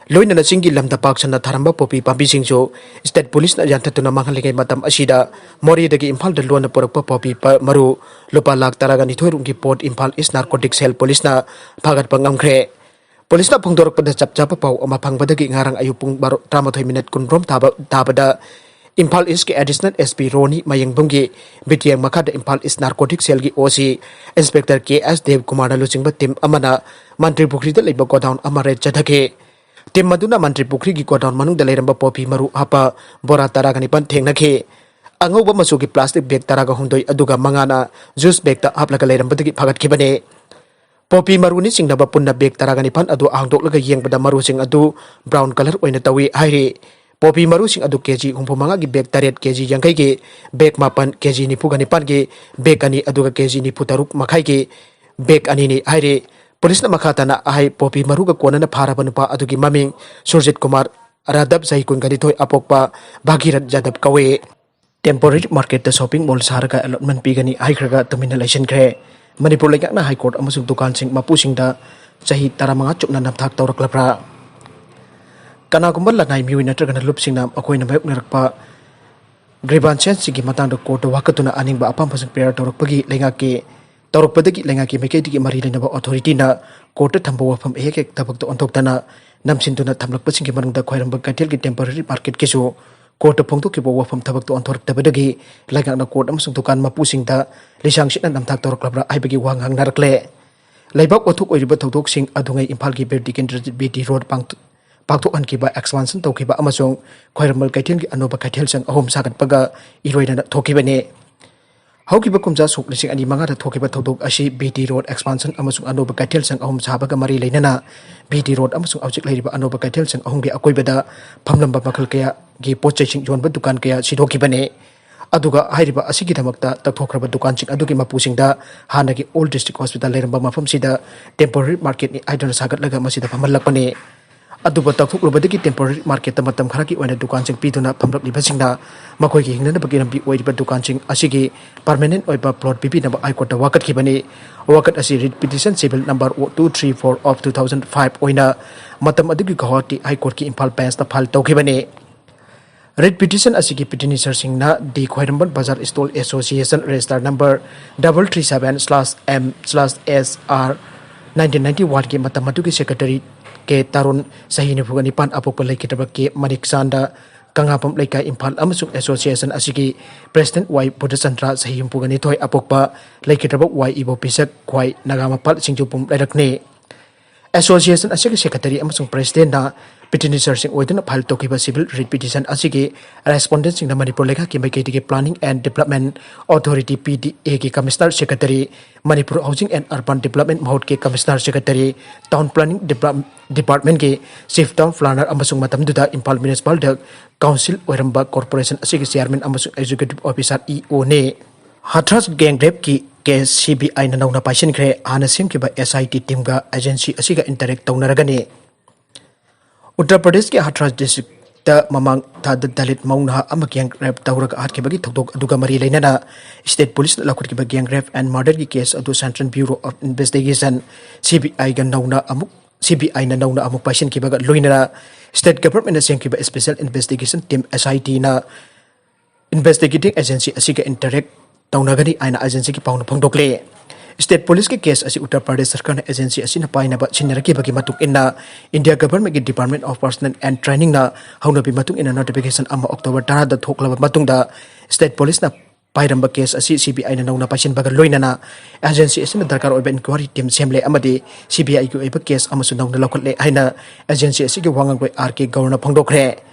ꯂꯣꯏꯅꯅ ꯆꯤꯡꯒꯤ ꯂꯝꯗ ꯄꯥꯛ ꯁꯟꯅ ꯊꯥꯔꯝꯕ poppy ꯄꯥꯝꯕꯤꯁꯤꯡꯁꯨ state policeꯅ ꯌꯥꯟꯊꯠꯇꯨꯅ ꯃꯥꯡꯍꯜꯂꯤꯉꯩ ꯃꯇꯝ ꯑꯁꯤꯗ ꯃꯣꯔꯦꯗꯒꯤ ꯏꯝꯐꯥꯜꯗ ꯂꯣꯟꯅ ꯄꯨꯔꯛꯄ poppy ꯄ-, ꯃꯔꯨ ꯂꯨꯄꯥ ꯂꯥꯈ ꯇꯔꯥꯒ ꯅꯤꯊꯣꯏ ꯔꯣꯝꯒꯤ ꯄꯣꯠ ꯏꯝꯐꯥꯜ East Narcotics Cell policeꯅ ꯐꯥꯒꯠꯄ ꯉꯝꯈ꯭ꯔꯦ꯫ Policeꯅ ꯐꯣꯡꯗꯣꯔꯛꯄꯗ ꯆꯞ ꯆꯥꯕ ꯄꯥꯎ ꯑꯃ ꯐꯪꯕꯗꯒꯤ ꯉꯔꯥꯡ ꯑꯌꯨꯛ ꯄꯨꯡ ꯕꯥꯔꯣ, ꯇꯔꯥꯃꯥꯊꯣꯏ minute ꯀꯨꯟ ꯔꯣꯝ ꯇꯥꯕ, ꯇꯥꯕꯗ ꯏꯝꯐꯥꯜ Eastꯀꯤ Additional SP ꯔꯣꯅꯤ ꯃꯌꯦꯡꯕꯝꯒꯤ ꯃꯤꯠꯌꯦꯡ ꯃꯈꯥꯗ Imphal East Narcotics Cellꯒꯤ OC Inspector ꯀꯦ ꯑꯦꯁ ꯗꯦꯕꯀꯨꯃꯥꯔꯅ ꯂꯨꯆꯤꯡꯕ team ꯑꯃꯅ ꯃꯟꯇ꯭ꯔꯤ ꯄꯨꯈ꯭ꯔꯤꯗ ꯂꯩꯕ godown ꯑꯃ raid ꯆꯠꯊꯈꯤ꯫ Team ꯑꯗꯨꯅ ꯃꯟꯇ꯭ꯔꯤ ꯄꯨꯈ꯭ꯔꯤꯒꯤ godown ꯃꯅꯨꯡꯗ ꯂꯩꯔꯝꯕ poppy ꯃꯔꯨ ꯍꯥꯞꯄ ꯕꯣꯔꯥ ꯇꯔꯥꯒ ꯅꯤꯄꯥꯟ ꯊꯦꯡꯅꯈꯤ꯫ ꯑꯉꯧꯕ ꯃꯆꯨꯒꯤ plastic bag ꯇꯔꯥꯒ ꯍꯨꯝꯗꯣꯏ ꯑꯗꯨꯒ ꯃꯉꯥꯅ juice bagꯇ ꯍꯥꯞꯂꯒ ꯂꯩꯔꯝꯕꯗꯒꯤ ꯐꯥꯒꯠꯈꯤꯕꯅꯤ꯫ Poppy ꯃꯔꯨꯅꯤ ꯆꯤꯡꯅꯕ ꯄꯨꯟꯅ bag ꯇꯔꯥꯒ ꯅꯤꯄꯥꯟ ꯑꯗꯨ ꯍꯥꯡꯗꯣꯛꯂꯒ ꯌꯦꯡꯕꯗ ꯃꯔꯨꯁꯤꯡ ꯑꯗꯨ brown colour ꯑꯣꯏꯅ ꯇꯧꯏ ꯍꯥꯏꯔꯤ꯫ Poppy ꯃꯔꯨꯁꯤꯡ ꯑꯗꯨ ꯀꯦꯖꯤ ꯍꯨꯝꯐꯨ ꯃꯉꯥꯒꯤ bag ꯇꯔꯦꯠ, ꯀꯦꯖꯤ ꯌꯥꯡꯈꯩꯒꯤ bag ꯃꯥꯄꯟ, ꯀꯦꯖꯤ ꯅꯤꯐꯨꯒ ꯅꯤꯄꯥꯟꯒꯤ bag ꯑꯅꯤ, ꯑꯗꯨꯒ ꯀꯦꯖꯤ ꯅꯤꯐꯨ ꯇꯔꯨꯛ ꯃꯈꯥꯏꯒꯤ bag ꯑꯅꯤꯅꯤ ꯍꯥꯏꯔꯤ꯫ Policeꯅ ꯃꯈꯥ ꯇꯥꯅ ꯍꯥꯏ, poppy ꯃꯔꯨꯒ ꯀꯣꯟꯅꯅ ꯐꯥꯔꯕ ꯅꯨꯄꯥ ꯑꯗꯨꯒꯤ ꯃꯃꯤꯡ ꯁꯨꯔꯖꯤꯠ ꯀꯨꯃꯥꯔ ꯔꯥꯙꯕ, ꯆꯍꯤ ꯀꯨꯟꯒ ꯅꯤꯊꯣꯏ, ꯑꯄꯣꯛꯄ ꯚꯥꯒꯤꯔꯊ ꯌꯥꯗꯕ ꯀꯧꯏ꯫ ꯇꯦꯝꯄꯣꯔꯔꯤ ꯃꯥꯔꯀꯦꯠꯇ ꯁꯣꯄꯤꯡ ꯃꯣꯜ ꯁꯥꯔꯒ ꯑꯦꯂꯣꯠꯃꯦꯟ ꯄꯤꯒꯅꯤ ꯍꯥꯏꯈ꯭ꯔꯒ ꯇꯨꯃꯤꯟꯅ ꯂꯩꯁꯤꯟꯈ꯭ꯔꯦ꯫ ꯃꯅꯤꯄꯨꯔ ꯂꯩꯉꯥꯛꯅ ꯍꯥꯏ ꯀꯣꯔꯠ ꯑꯃꯁꯨꯡ ꯗꯨꯀꯥꯟꯁꯤꯡ ꯃꯄꯨꯁꯤꯡꯗ ꯆꯍꯤ ꯇꯔꯥꯃꯉꯥ ꯆꯨꯞꯅ ꯅꯝꯊꯥꯛ ꯇꯧꯔꯛꯂꯕ꯭ꯔꯥ? ꯀꯅꯥꯒꯨꯝꯕ ꯂꯅꯥꯏ ꯃꯤꯑꯣꯏ ꯅꯠꯇ꯭ꯔꯒꯅ ꯂꯨꯞꯁꯤꯡꯅ ꯃꯈꯣꯏꯅ ꯃꯥꯌꯣꯛꯅꯔꯛꯄ ꯒ꯭ꯔꯤꯚꯥꯟꯁꯦꯁꯁꯤꯡꯒꯤ ꯃꯇꯥꯡꯗ ꯀꯣꯔꯠꯇ ꯋꯥꯀꯠꯇꯨꯅ ꯑꯅꯤꯡꯕ ꯑꯄꯥꯝꯕꯁꯤꯡ ꯄ꯭ꯔꯦꯌꯔ ꯇꯧꯔꯛꯄꯒꯤ ꯂꯩꯉꯥꯛꯀꯤ ꯇꯧꯔꯛꯄꯗꯒꯤ ꯂꯩꯉꯥꯛꯀꯤ ꯃꯥꯏꯀꯩꯗꯒꯤ ꯃꯔꯤ ꯂꯩꯅꯕ ꯑꯣꯊꯣꯔꯤꯇꯤꯅ ꯀꯣꯔꯠꯇ ꯊꯝꯕ ꯋꯥꯐꯝ ꯍꯦꯛ ꯍꯦꯛ ꯊꯕꯛꯇ ꯑꯣꯟꯊꯣꯛꯇꯅ ꯅꯝꯁꯤꯟꯗꯨꯅ ꯊꯝꯂꯛꯄꯁꯤꯡꯒꯤ ꯃꯅꯨꯡꯗ ꯈ꯭ꯋꯥꯏꯔꯝꯕꯟ ꯀꯩꯊꯦꯜꯒꯤ ꯇꯦꯝꯄꯣꯔꯔꯤ ꯃꯥꯔꯀꯦꯠꯀꯤꯁꯨ ꯀꯣꯔꯠꯇ ꯐꯣꯡꯗꯣꯛꯈꯤꯕ ꯋꯥꯐꯝ ꯊꯕꯛꯇ ꯑꯣꯟꯊꯣꯔꯛꯇꯕꯗꯒꯤ ꯂꯩꯉꯥꯛꯅ ꯀꯣꯔꯠ ꯑꯃꯁꯨꯡ ꯗꯨꯀꯥꯟ ꯃꯄꯨꯁꯤꯡꯗ ꯂꯤꯁꯥꯡꯁꯤꯠꯅ ꯅꯝꯊꯥꯛ ꯇꯧꯔꯛꯂꯕ꯭ꯔꯥ ꯍꯥꯏꯕꯒꯤ ꯋꯥꯍꯪ ꯍꯪꯅꯔꯛꯂꯦ꯫ ꯂꯩꯕꯥꯛ ꯋꯥꯊꯣꯛ ꯑꯣꯏꯔꯤꯕ ꯊꯧꯗꯣꯛꯁꯤꯡ ꯑꯗꯨꯉꯩ ꯏꯝꯐꯥꯜꯒꯤ Bir Tikendrajit B T road ꯄꯥꯡꯊ-, ꯄꯥꯡꯊꯣꯛꯍꯟꯈꯤꯕ, ꯑꯦꯛꯁꯄꯥꯟꯁꯟ ꯇꯧꯈꯤꯕ ꯑꯃꯁꯨꯡ ꯈ꯭ꯋꯥꯏꯔꯝꯕꯟ ꯀꯩꯊꯦꯜꯒꯤ ꯑꯅꯧꯕ ꯀꯩꯊꯦꯜꯁꯪ ꯑꯍꯨꯝ ꯁꯥꯒꯠꯄꯒ ꯏꯔꯣꯏꯅꯅ ꯊꯣꯛꯈꯤꯕꯅꯤ꯫ ꯍꯧꯈꯤꯕ ꯀꯨꯝꯖꯥ ꯁꯣꯛ ꯂꯤꯁꯤꯡ ꯑꯅꯤ ꯃꯉꯥꯗ ꯊꯣꯛꯈꯤꯕ ꯊꯧꯗꯣꯛ ꯑꯁꯤ ꯕꯤ ꯇꯤ ꯔꯣꯗ ꯑꯦꯛꯁꯄꯥꯟꯁꯟ ꯑꯃꯁꯨꯡ ꯑꯅꯧꯕ ꯀꯩꯊꯦꯜꯁꯪ ꯑꯍꯨꯝ ꯁꯥꯕꯒ ꯃꯔꯤ ꯂꯩꯅꯅ ꯕꯤ ꯇꯤ ꯔꯣꯗ ꯑꯃꯁꯨꯡ ꯍꯧꯖꯤꯛ ꯂꯩꯔꯤꯕ ꯑꯅꯧꯕ ꯀꯩꯊꯦꯜꯁꯪ ꯑꯍꯨꯝꯒꯤ ꯑꯀꯣꯏꯕꯗ ꯐꯝꯂꯝꯕ ꯃꯈꯜ ꯀꯌꯥꯒꯤ ꯄꯣꯠ ꯆꯩꯁꯤꯡ ꯌꯣꯟꯕ ꯗꯨꯀꯥꯟ ꯀꯌꯥ ꯁꯤꯗꯣꯛꯈꯤꯕꯅꯤ꯫ ꯑꯗꯨꯒ ꯍꯥꯏꯔꯤꯕ ꯑꯁꯤꯒꯤꯗꯃꯛꯇ ꯇꯛꯊꯣꯛꯈ꯭ꯔꯕ ꯗꯨꯀꯥꯟꯁꯤꯡ ꯑꯗꯨꯒꯤ ꯃꯄꯨꯁꯤꯡꯗ ꯍꯥꯟꯅꯒꯤ ꯑꯣꯜ ꯗꯤꯁꯇ꯭ꯔꯤꯛ ꯍꯣꯁꯄꯤꯇꯥꯜ ꯂꯩꯔꯝꯕ ꯃꯐꯝꯁꯤꯗ ꯇꯦꯝꯄꯣꯔꯔꯤ ꯃꯥꯔꯀꯦꯠꯅꯤ ꯍꯥꯏꯗꯨꯅ ꯁꯥꯒꯠꯂꯒ ꯃꯁꯤꯗ ꯐꯝꯍꯜꯂꯛꯄꯅꯤ꯫ ꯑꯗꯨꯕꯨ ꯇꯛꯊꯣꯛꯂꯨꯕꯗꯒꯤ ꯇꯦꯝꯄꯣꯔꯔꯤ ꯃꯥꯔꯀꯦꯠꯇ ꯃꯇꯝ ꯈꯔꯒꯤ ꯑꯣꯏꯅ ꯗꯨꯀꯥꯟꯁꯤꯡ ꯄꯤꯗꯨꯅ ꯐꯝꯂꯛꯂꯤꯕꯁꯤꯡꯅ ꯃꯈꯣꯏꯒꯤ ꯍꯤꯡꯅꯅꯕꯒꯤ ꯂꯝꯕꯤ ꯑꯣꯏꯔꯤꯕ ꯗꯨꯀꯥꯟꯁꯤꯡ ꯑꯁꯤꯒꯤ ꯄꯔꯃꯦꯅꯦꯟ ꯑꯣꯏꯕ ꯄ꯭ꯂꯣꯠ ꯄꯤꯕꯤꯅꯕ ꯍꯥꯏ ꯀꯣꯔꯠꯇ ꯋꯥꯀꯠꯈꯤꯕꯅꯤ꯫ ꯋꯥꯀꯠ ꯑꯁꯤ read petition civil number two three four of two thousand five ꯑꯣꯏꯅ ꯃꯇꯝ ꯑꯗꯨꯒꯤ ꯒꯧꯍꯥꯇꯤ ꯍꯥꯏ ꯀꯣꯔꯠꯀꯤ ꯏꯝꯐꯥꯜ ꯕꯦꯟꯁꯇ ꯐꯥꯏꯜ ꯇꯧꯈꯤꯕꯅꯤ꯫ ꯔꯤꯠ ꯄꯤꯇꯤꯁꯟ ꯑꯁꯤꯒꯤ ꯄꯤꯇꯤꯁꯅꯔꯁꯤꯡꯅ ꯗꯤ Khwairamband Bazar stall association register number double three seven slash M slash S R nineteen ninety oneꯒꯤ ꯃꯇꯝ ꯑꯗꯨꯒꯤ ꯁꯦꯀ꯭ꯔꯦꯇꯔꯤ ꯀꯦ ꯇꯥꯔꯨꯟ, ꯆꯍꯤ ꯅꯤꯐꯨꯒ ꯅꯤꯄꯥꯟ, ꯑꯄꯣꯛꯄ ꯂꯩꯈꯤꯗ꯭ꯔꯕ ꯀꯦ ꯃꯅꯤꯛ ꯆꯥꯟꯗ, ꯀꯪꯂꯥꯄꯝ ꯂꯩꯀꯥꯏ, ꯏꯝꯐꯥꯜ, ꯑꯃꯁꯨꯡ ꯑꯦꯁꯣꯁꯤꯌꯦꯁꯟ ꯑꯁꯤꯒꯤ ꯄ꯭ꯔꯦꯁꯤꯗꯦꯟꯠ ꯋꯥꯏ ꯕꯨꯙꯆꯟꯗ꯭ꯔ, ꯆꯍꯤ ꯍꯨꯝꯐꯨꯒ ꯅꯤꯊꯣꯏ, ꯑꯄꯣꯛꯄ ꯂꯩꯈꯤꯗ꯭ꯔꯕ ꯋꯥꯏ ꯏꯕꯣ ꯄꯤꯁꯛ, ꯈ꯭ꯋꯥꯏ ꯅꯥꯒꯥꯃꯄꯥꯜ, ꯁꯤꯡꯖꯨꯄꯨꯝ ꯂꯩꯔꯛꯅꯤ꯫ ꯑꯦꯁꯣꯁꯤꯌꯦꯁꯟ ꯑꯁꯤꯒꯤ ꯁꯦꯀ꯭ꯔꯦꯇꯔꯤ ꯑꯃꯁꯨꯡ ꯄ꯭ꯔꯦꯁꯤꯗꯦꯟꯠꯅ ꯄꯤꯇꯤꯁꯅꯔꯁꯤꯡ ꯑꯣꯏꯗꯨꯅ ꯐꯥꯏꯜ ꯇꯧꯈꯤꯕ ꯁꯤꯚꯤꯜ ꯔꯤꯠ ꯄꯤꯇꯤꯁꯟ ꯑꯁꯤꯒꯤ ꯔꯦꯁꯄꯣꯟꯗꯦꯟꯠꯁꯤꯡꯅ ꯃꯅꯤꯄꯨꯔ ꯂꯩꯉꯥꯛꯀꯤ ꯃꯥꯏꯀꯩꯗꯒꯤ Planning and Development Authority, P D Aꯒꯤ commissioner secretary, Manipur Housing and Urban Development ꯃꯍꯨꯠꯀꯤ ꯀꯃꯤꯁꯅꯔ ꯁꯦꯀ꯭ꯔꯦꯇꯔꯤ, Town Planning Departmentꯀꯤ Chief Town Planner ꯑꯃꯁꯨꯡ ꯃꯇꯝꯗꯨꯗ ꯏꯝꯐꯥꯜ ꯃ꯭ꯌꯨꯅꯤꯁꯤꯄꯥꯜꯗ ꯀꯥꯎꯟꯁꯤꯜ ꯑꯣꯏꯔꯝꯕ ꯀꯣꯔꯄꯣꯔꯦꯁꯟ ꯑꯁꯤꯒꯤ ꯆꯤꯌꯥꯔꯃꯦꯟ ꯑꯃꯁꯨꯡ ꯑꯦꯛꯖꯤꯀ꯭ꯌꯨꯇꯤꯚ ꯑꯣꯐꯤꯁꯥꯔ, ꯏ ꯑꯣꯅꯤ꯫ ꯍꯊ꯭ꯔꯥꯁ ꯒꯦꯡ ꯔꯦꯞꯀꯤ ꯀꯦꯁ ꯁꯤ ꯕꯤ ꯑꯥꯏꯅ ꯅꯧꯅ ꯄꯥꯏꯁꯤꯟꯈ꯭ꯔꯦ꯫ ꯍꯥꯟꯅ ꯁꯦꯝꯈꯤꯕ ꯑꯦꯁ ꯑꯥꯏ ꯇꯤ ꯇꯤꯝꯒ ꯑꯦꯖꯦꯟꯁꯤ ꯑꯁꯤꯒ ꯏꯟꯇꯔꯦꯛ ꯇꯧꯅꯔꯒꯅꯤ꯫ ꯎꯠꯇꯔ ꯄ꯭ꯔꯗꯦꯁꯀꯤ ꯍꯊ꯭ꯔꯥꯁ ꯗꯤꯁꯇ꯭ꯔꯤꯛ ꯇ ꯃꯃꯥꯡ ꯊꯥꯗ ꯗꯂꯤꯠ ꯃꯧ ꯅꯍꯥ ꯑꯃ gang rape ꯇꯧꯔꯒ ꯍꯥꯠꯈꯤꯕꯒꯤ ꯊꯧꯗꯣꯛ ꯑꯗꯨꯒ ꯃꯔꯤ ꯂꯩꯅꯅ state police ꯅ ꯂꯧꯈꯠꯈꯤꯕ gang rape and murder ꯒꯤ case ꯑꯗꯨ Central Bureau of Investigation, C B I ꯒ ꯅꯧꯅ ꯑꯃꯨꯛ, C B I ꯅ ꯅꯧꯅ ꯑꯃꯨꯛ ꯄꯥꯏꯁꯤꯟꯈꯤꯕꯒ ꯂꯣꯏꯅꯅ state government ꯅ ꯁꯦꯝꯈꯤꯕ Special Investigation Team, S I T ꯅ investigating agency ꯑꯁꯤꯒ interact ꯇꯧꯅꯒꯅꯤ ꯍꯥꯏꯅ agency ꯒꯤ ꯄꯥꯎꯅ ꯐꯣꯡꯗꯣꯛꯂꯤ꯫ State police ꯀꯤ case ꯑꯁꯤ ꯎꯠꯇꯔ ꯄ꯭ꯔꯗꯦꯁ ꯁꯔꯀꯥꯔꯅ agency ꯑꯁꯤꯅ ꯄꯥꯏꯅꯕ ꯁꯤꯟꯅꯔꯛꯈꯤꯕꯒꯤ ꯃꯇꯨꯡ ꯏꯟꯅ India government ꯀꯤ Department of Personnel and Training ꯅ ꯍꯧꯅꯕꯤ ꯃꯇꯨꯡ ꯏꯟꯅ notification ꯑꯃ October ꯇꯔꯥꯗ ꯊꯣꯛꯂꯕ ꯃꯇꯨꯡꯗ state police ꯅ ꯄꯥꯏꯔꯝꯕ case ꯑꯁꯤ C B I ꯅ ꯅꯧꯅ ꯄꯥꯏꯁꯤꯟꯕꯒ ꯂꯣꯏꯅꯅ agency ꯑꯁꯤꯅ ꯗꯔꯀꯥꯔ ꯑꯣꯏꯕ inquiry team ꯁꯦꯝꯂꯦ ꯑꯃꯗꯤ C B I ꯒꯤ ꯑꯣꯏꯕ case ꯑꯃꯁꯨ ꯅꯧꯅ ꯂꯧꯈꯠꯂꯦ ꯍꯥꯏꯅ agency ꯑꯁꯤꯒꯤ ꯋꯥ ꯉꯥꯡꯕ R K ꯒꯧꯔꯅ ꯐꯣꯡꯗꯣꯛꯈ꯭ꯔꯦ꯫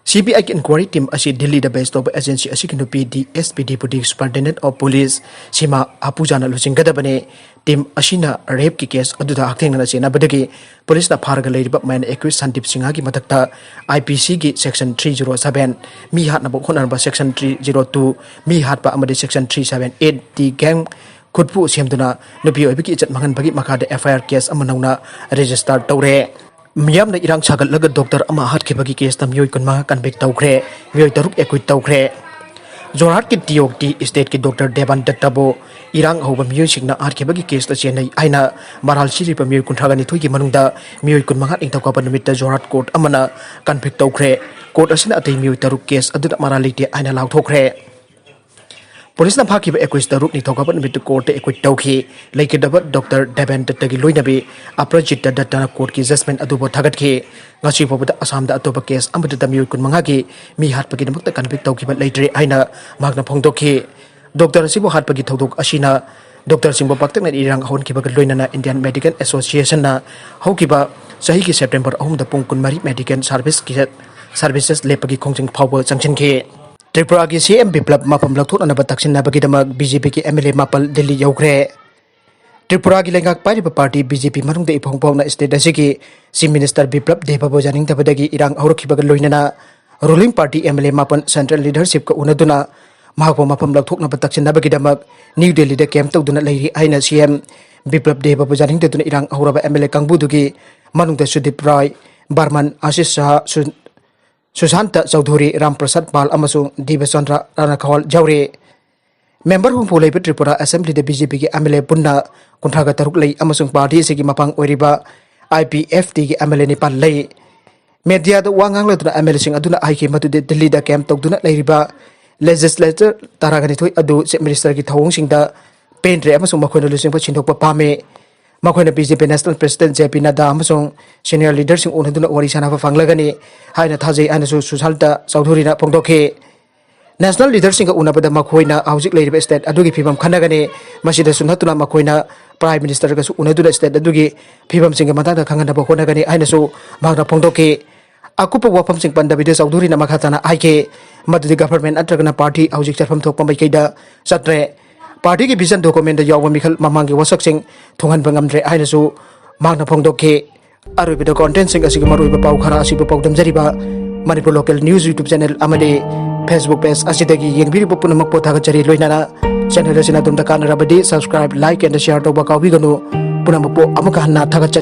C B I ꯒꯤ inquiry team ꯑꯁꯤ ꯗꯤꯜꯂꯤꯗ base ꯇꯧꯕ agency ꯑꯁꯤꯒꯤ ꯅꯨꯄꯤ D S P Deputy Superintendent of Police ꯁꯤꯃꯥ ꯑꯍꯨꯖꯥꯅ ꯂꯨꯆꯤꯡꯒꯗꯕꯅꯤ꯫ Team ꯑꯁꯤꯅ rape ꯀꯤ case ꯑꯗꯨꯗ ꯍꯛꯊꯦꯡꯅꯅ ꯆꯦꯟꯅꯕꯗꯒꯤ police ꯅ ꯐꯥꯔꯒ ꯂꯩꯔꯤꯕ main accused ꯁꯟꯗꯤꯞ ꯁꯤꯡꯍꯒꯤ ꯃꯊꯛꯇ I P C ꯒꯤ section three zero seven, ꯃꯤ ꯍꯥꯠꯅꯕ ꯍꯣꯠꯅꯔꯝꯕ section three zero two, ꯃꯤ ꯍꯥꯠꯄ ꯑꯃꯗꯤ section three seven eight ꯗꯤ gang ꯈꯨꯠꯄꯨ ꯁꯦꯝꯗꯨꯅ ꯅꯨꯄꯤ ꯑꯣꯏꯕꯒꯤ ꯏꯖꯠ ꯃꯥꯡꯍꯟꯕꯒꯤ ꯃꯈꯥꯗ F I R case ꯑꯃ ꯅꯧꯅ register ꯇꯧꯔꯦ꯫ ꯃꯤꯌꯥꯝꯅ ꯏꯔꯥꯡ ꯁꯥꯒꯠꯂꯒ doctor ꯑꯃ ꯍꯥꯠꯈꯤꯕꯒꯤ case ꯇ ꯃꯤꯑꯣꯏ ꯀꯨꯟꯃꯉꯥ convict ꯇꯧꯈ꯭ꯔꯦ, ꯃꯤꯑꯣꯏ ꯇꯔꯨꯛ acquit ꯇꯧꯈ꯭ꯔꯦ꯫ ꯖꯣꯔꯍꯥꯠꯀꯤ T O T state ꯀꯤ doctor ꯗꯦꯕꯥꯟ ꯗꯠꯇꯕꯨ ꯏꯔꯥꯡ ꯍꯧꯕ ꯃꯤꯑꯣꯏꯁꯤꯡꯅ ꯍꯥꯠꯈꯤꯕꯒꯤ case ꯇ ꯆꯦꯟꯅꯩ ꯍꯥꯏꯅ ꯃꯔꯥꯜ ꯁꯤꯔꯤꯕ ꯃꯤꯑꯣꯏ ꯀꯨꯟꯊ꯭ꯔꯥ ꯅꯤꯊꯣꯏꯒꯤ ꯃꯅꯨꯡꯗ ꯃꯤꯑꯣꯏ ꯀꯨꯟꯃꯉꯥ ꯅꯤꯡꯊꯧꯀꯥꯕ ꯅꯨꯃꯤꯠꯇ ꯖꯣꯔꯍꯥꯠ court ꯑꯃꯅ convict ꯇꯧꯈ꯭ꯔꯦ꯫ Court ꯑꯁꯤꯅ ꯑꯇꯩ ꯃꯤꯑꯣꯏ ꯇꯔꯨꯛ case ꯑꯗꯨꯗ ꯃꯔꯥꯜ ꯂꯩꯇꯦ ꯍꯥꯏꯅ ꯂꯥꯎꯊꯣꯛꯈ꯭ꯔꯦ꯫ Police ꯅ ꯐꯥꯈꯤꯕ accused ꯇꯔꯨꯛ ꯅꯤꯡꯊꯧꯀꯥꯕ ꯅꯨꯃꯤꯠꯇ court ꯇ acquit ꯇꯧꯈꯤ꯫ ꯂꯩꯈꯤꯗꯕ doctor ꯗꯦꯕꯦꯟ ꯗꯠꯇꯒꯤ ꯂꯣꯏꯅꯕꯤ ꯑꯄ꯭ꯔꯖꯤꯠꯇ ꯗꯠꯇꯅ court ꯀꯤ judgment ꯑꯗꯨꯕꯨ ꯊꯥꯒꯠꯈꯤ꯫ ꯉꯁꯤ ꯐꯥꯎꯕꯗ ꯑꯁꯥꯝꯗ ꯑꯇꯣꯞꯄ case ꯑꯃꯠꯇꯗ ꯃꯤꯑꯣꯏ ꯀꯨꯟꯃꯉꯥꯒꯤ ꯃꯤ ꯍꯥꯠꯄꯒꯤꯗꯃꯛꯇ convict ꯇꯧꯈꯤꯕ ꯂꯩꯇ꯭ꯔꯤ ꯍꯥꯏꯅ ꯃꯍꯥꯛꯅ ꯐꯣꯡꯗꯣꯛꯈꯤ꯫ Doctor ꯑꯁꯤꯕꯨ ꯍꯥꯠꯄꯒꯤ ꯊꯧꯗꯣꯛ ꯑꯁꯤꯅ doctor ꯁꯤꯡꯕꯨ ꯄꯥꯛꯇꯛꯅꯅ ꯏꯔꯥꯡ ꯍꯧꯍꯟꯈꯤꯕꯒ ꯂꯣꯏꯅꯅ Indian Medical Association ꯅ ꯍꯧꯈꯤꯕ ꯆꯍꯤꯒꯤ September ꯑꯍꯨꯝꯗ ꯄꯨꯡ ꯀꯨꯟꯃꯔꯤ medical service ꯀꯤ, services ꯂꯦꯞꯄꯒꯤ ꯈꯣꯡꯖꯪ ꯐꯥꯎꯕ ꯆꯪꯁꯤꯟꯈꯤ꯫ ꯇ꯭ꯔꯤꯄꯨꯔꯥꯒꯤ C M ꯕꯤꯄ꯭ꯂꯕ ꯃꯐꯝ ꯂꯧꯊꯣꯛꯅꯅꯕ ꯇꯛꯁꯤꯟꯅꯕꯒꯤꯗꯃꯛ B J P ꯒꯤ M L A ꯃꯥꯄꯜ ꯗꯤꯜꯂꯤ ꯌꯧꯈ꯭ꯔꯦ꯫ ꯇ꯭ꯔꯤꯄꯨꯔꯥꯒꯤ ꯂꯩꯉꯥꯛ ꯄꯥꯏꯔꯤꯕ party B J P ꯃꯅꯨꯡꯗ ꯏꯐꯣꯡ ꯐꯣꯡꯅ state ꯑꯁꯤꯒꯤ Chief Minister ꯕꯤꯄ꯭ꯂꯕ ꯗꯦꯕꯕꯨ ꯌꯥꯅꯤꯡꯗꯕꯗꯒꯤ ꯏꯔꯥꯡ ꯍꯧꯔꯛꯈꯤꯕꯒ ꯂꯣꯏꯅꯅ ruling party M L A ꯃꯥꯄꯜ central leadership ꯀ ꯎꯅꯗꯨꯅ ꯃꯍꯥꯛꯄꯨ ꯃꯐꯝ ꯂꯧꯊꯣꯛꯅꯕ ꯇꯛꯁꯤꯟꯅꯕꯒꯤꯗꯃꯛ New Delhi ꯗ camp ꯇꯧꯗꯨꯅ ꯂꯩꯔꯤ ꯍꯥꯏꯅ C M ꯕꯤꯄ꯭ꯂꯕ ꯗꯦꯕꯕꯨ ꯌꯥꯅꯤꯡꯗꯗꯨꯅ ꯏꯔꯥꯡ ꯍꯧꯔꯕ M L A ꯀꯥꯡꯕꯨꯗꯨꯒꯤ ꯃꯅꯨꯡꯗ ꯁꯨꯗꯤꯞ ꯔꯥꯏ, ꯕꯔꯃꯟ, ꯑꯥꯁꯤꯁ ꯁꯍꯥ, ꯁꯨ-, ꯁꯨꯁꯥꯟꯇ ꯆꯧꯙꯨꯔꯤ, ꯔꯥꯝ ꯄ꯭ꯔꯁꯥꯗ ꯄꯥꯜ ꯑꯃꯁꯨꯡ ꯗꯤꯕꯆꯟꯗ꯭ꯔ ꯔꯥꯅꯥꯈꯋꯥꯜ ꯌꯥꯎꯔꯤ꯫ ꯃꯦꯝꯕꯔ ꯍꯨꯝꯐꯨ ꯂꯩꯕ ꯇ꯭ꯔꯤꯄꯨꯔꯥ ꯑꯦꯁꯦꯝꯕ꯭ꯂꯤꯗ ꯕꯤ ꯖꯦ ꯄꯤꯒꯤ ꯑꯦꯝ ꯑꯦꯜ ꯑꯦ ꯄꯨꯟꯅ ꯀꯨꯟꯊ꯭ꯔꯥꯒ ꯇꯔꯨꯛ ꯂꯩ ꯑꯃꯁꯨꯡ ꯄꯥꯔꯇꯤ ꯑꯁꯤꯒꯤ ꯃꯄꯥꯡ ꯑꯣꯏꯔꯤꯕ ꯑꯥꯏ ꯄꯤ ꯑꯦꯐ ꯇꯤꯒꯤ ꯑꯦꯝ ꯑꯦꯜ ꯑꯦ ꯅꯤꯄꯥꯟ ꯂꯩ꯫ ꯃꯦꯗꯤꯌꯥꯗ ꯋꯥ ꯉꯥꯡꯂꯗꯨꯅ ꯑꯦꯝ ꯑꯦꯜ ꯑꯦꯁꯤꯡ ꯑꯗꯨꯅ ꯍꯥꯏꯈꯤ ꯃꯗꯨꯗꯤ ꯗꯤꯜꯂꯤꯗ ꯀꯦꯝꯞ ꯇꯧꯗꯨꯅ ꯂꯩꯔꯤꯕ ꯂꯦꯖꯤꯁꯂꯦꯆꯔ ꯇꯔꯥꯒ ꯅꯤꯊꯣꯏ ꯑꯗꯨ ꯆꯤꯐ ꯃꯤꯅꯤꯁꯇꯔꯒꯤ ꯊꯧꯑꯣꯡꯁꯤꯡꯗ ꯄꯦꯟꯗ꯭ꯔꯦ ꯑꯃꯁꯨꯡ ꯃꯈꯣꯏꯅ ꯂꯨꯆꯤꯡꯕ ꯁꯤꯟꯗꯣꯛꯄ ꯄꯥꯝꯃꯤ꯫ ꯃꯈꯣꯏꯅ ꯕꯤ ꯖꯦ ꯄꯤ ꯅꯦꯁꯅꯦꯜ ꯄ꯭ꯔꯦꯁꯤꯗꯦꯟꯠ ꯖꯦ ꯄꯤ ꯅꯗꯥ ꯑꯃꯁꯨꯡ ꯁꯤꯅꯤꯌꯔ ꯂꯤꯗꯔꯁꯤꯡ ꯎꯅꯗꯨꯅ ꯋꯥꯔꯤ ꯁꯥꯅꯕ ꯐꯪꯂꯒꯅꯤ ꯍꯥꯏꯅ ꯊꯥꯖꯩ ꯍꯥꯏꯅꯁꯨ ꯁꯨꯁꯥꯟꯇ ꯆꯧꯙꯨꯔꯤꯅ ꯐꯣꯡꯗꯣꯛꯈꯤ꯫ ꯅꯦꯁꯅꯦꯜ ꯂꯤꯗꯔꯁꯤꯡꯒ ꯎꯅꯕꯗ ꯃꯈꯣꯏꯅ ꯍꯧꯖꯤꯛ ꯂꯩꯔꯤꯕ ꯁ꯭ꯇꯦꯠ ꯑꯗꯨꯒꯤ ꯐꯤꯕꯝ ꯈꯟꯅꯒꯅꯤ꯫ ꯃꯁꯤꯗꯁꯨ ꯅꯠꯇꯅ ꯃꯈꯣꯏꯅ ꯄ꯭ꯔꯥꯏꯝ ꯃꯤꯅꯤꯁꯇꯔꯒꯁꯨ ꯎꯅꯗꯨꯅ ꯁ꯭ꯇꯦꯠ ꯑꯗꯨꯒꯤ ꯐꯤꯕꯝꯁꯤꯡꯒꯤ ꯃꯇꯥꯡꯗ ꯈꯪꯍꯟꯅꯕ ꯍꯣꯠꯅꯒꯅꯤ ꯍꯥꯏꯅꯁꯨ ꯃꯍꯥꯛꯅ ꯐꯣꯡꯗꯣꯛꯈꯤ꯫ ꯑꯀꯨꯞꯄ ꯋꯥꯐꯝꯁꯤꯡ ꯄꯟꯗꯕꯤꯗ ꯆꯧꯙꯨꯔꯤꯅ ꯃꯈꯥ ꯇꯥꯅ ꯍꯥꯏꯈꯤ ꯃꯗꯨꯗꯤ ꯒꯚꯔꯟꯃꯦꯟꯠ ꯅꯠꯇ꯭ꯔꯒꯅ ꯄꯥꯔꯇꯤ ꯍꯧꯖꯤꯛ ꯆꯠꯐꯝ ꯊꯣꯛꯄ ꯃꯥꯏꯀꯩꯗ ꯆꯠꯇ꯭ꯔꯦ꯫ ꯄꯥꯔꯇꯤꯒꯤ ꯚꯤꯖꯟ ꯗꯣꯀꯨꯃꯦꯟꯠꯇ ꯌꯥꯎꯕ ꯃꯤꯈꯜ ꯃꯃꯥꯡꯒꯤ ꯋꯥꯁꯛꯁꯤꯡ ꯊꯨꯡꯍꯟꯕ ꯉꯝꯗ꯭ꯔꯦ ꯍꯥꯏꯅꯁꯨ ꯃꯍꯥꯛꯅ ꯐꯣꯡꯗꯣꯛꯈꯤ꯫ ꯑꯔꯣꯏꯕꯗ ꯀꯣꯟꯇꯦꯟꯠꯁꯤꯡ ꯑꯁꯤꯒꯤ ꯃꯔꯨꯑꯣꯏꯕ ꯄꯥꯎ ꯈꯔ ꯑꯁꯤꯕꯨ ꯄꯥꯎꯗꯝꯖꯔꯤꯕ Manipur local news YouTube channel ꯑꯃꯗꯤ ꯐꯦꯁꯕꯨꯛ ꯄꯦꯖ ꯑꯁꯤꯗꯒꯤ ꯌꯦꯡꯕꯤꯔꯤꯕ ꯄꯨꯝꯅꯃꯛꯄꯨ ꯊꯥꯒꯠꯆꯔꯤ꯫ ꯂꯣꯏꯅꯅ ꯆꯦꯅꯦꯜ ꯑꯁꯤꯅ ꯑꯗꯣꯝꯗ ꯀꯥꯟꯅꯔꯕꯗꯤ subscribe, like and share ꯇꯧꯕ ꯀꯥꯎꯕꯤꯒꯅꯨ꯫ ꯄꯨꯝꯅꯃꯛꯄꯨ ꯑꯃꯨꯛꯀ ꯍꯟꯅ ꯊꯥꯒꯠꯆꯔꯤ꯫